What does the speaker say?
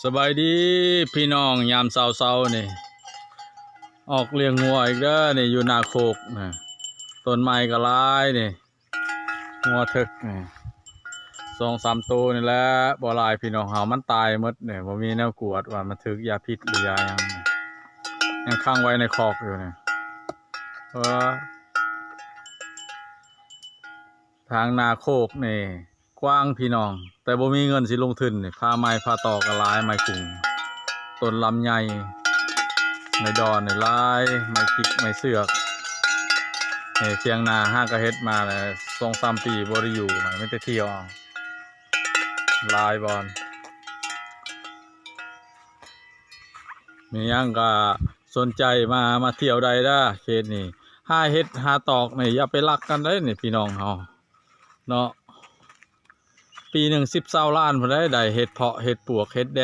ສະບາຍດີພີ່ນ້ອງ ຍາມເຊົ້າໆນີ້ ອອກລ້ຽງງົວອີກເດີນີ້ ຢູ່ນາໂຄກນະ ຕົ້ນໄມ້ກໍຫຼາຍນີ້ ງົວເຖິກນີ້ ສອງສາມໂຕນີ້ແຫຼະ ບໍ່ຫຼາຍພີ່ນ້ອງເຮົາ ມັນຕາຍໝົດນີ້ ບໍ່ມີແນວກວດວ່າມັນຖືກຢາພິດຫຼືຢາຫຍັງ ຍັງຂັງໄວ້ໃນຄອກຢູ່ນີ້ ເອີ ທາງນາໂຄກນີ້ ກວ້າງພີ່ນ້ອງ ແຕ່ບໍ່ມີເງິນຊິລົງທຶນນີ້ ພາໄມ້ພາຕອກກໍຫຼາຍ ໄມ້ກຸງ ຕົ້ນລຳໃຫຍ່ ໄມ້ດອນນີ້ຫຼາຍ ໄມ້ຈິກ ໄມ້ເຊືອກ ນີ້ຖຽງນາຫາກໍເຮັດມາແລ້ວສອງສາມປີບໍ່ໄດ້ຢູ່ ມັນມີແຕ່ທ່ຽວເອົາ ຫຼາຍບ່ອນ ມີຫຍັງກໍສົນໃຈມາ ມາທ່ຽວໄດ້ເດີ ເຂດນີ້ ຫາເຫັດຫາຕອກນີ້ ຢ່າໄປລັກກັນເດ້ນີ້ ພີ່ນ້ອງເຮົາເນາະ ປີໜຶ່ງສິບຊາວລ້ານພຸ້ນໃດ໋ ໄດ້ເຫັດເຜາະ ເຫັດປວກ ເຫັດແດ